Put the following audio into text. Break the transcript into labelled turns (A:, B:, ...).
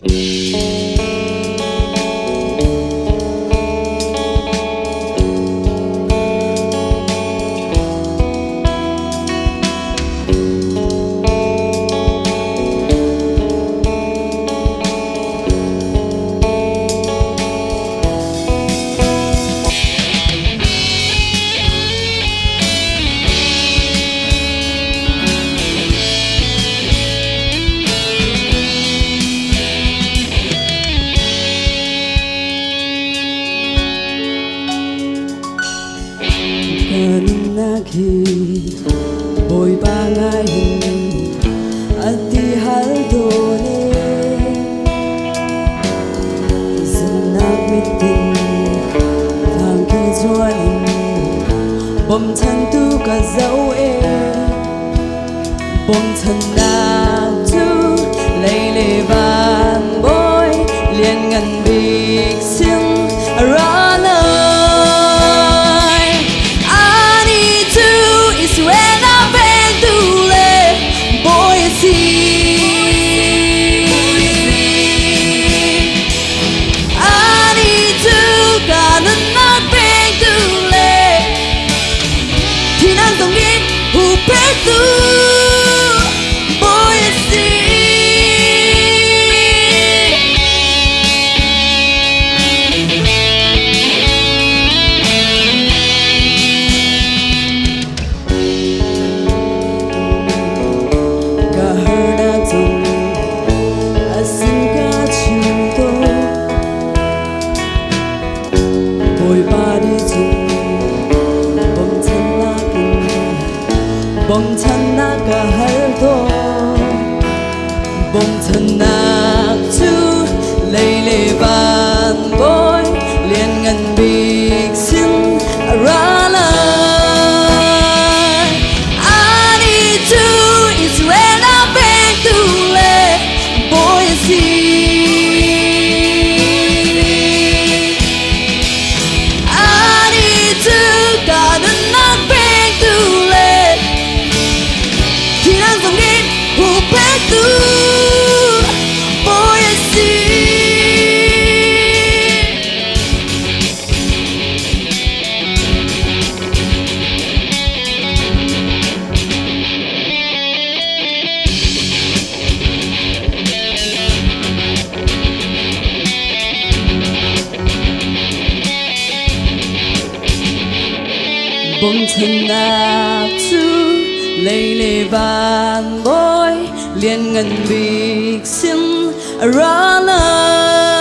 A: Ka nunnak hi Bawipa ngai in a ti hal tawn e. Zumnak mitin thangki zuan in bawmchantu ka zoh e. Bawmchannak cu lei le van bawi lianngan bik sin a ra lai. Anih cu Israel a vengtu le bawi a si. Anih cu ka nunnak pengtu le Thinan zong in huhphenhtu bawi a si. Ka harnak zong a sin ka chim tawn. Bawipa nih cun bawmchannak in bawmchannak ka hal tawn. Bawmchannak cu lei le van bawi lianngan bik sin a ra lai. Anih cu Israel a pektu le bawi a si. Anih cu ka nunnak pektu le thihnak zong in huhphenhtu bawi a si. Bawmchannak cu lei le van bawi lianngan bik sin a ra lai.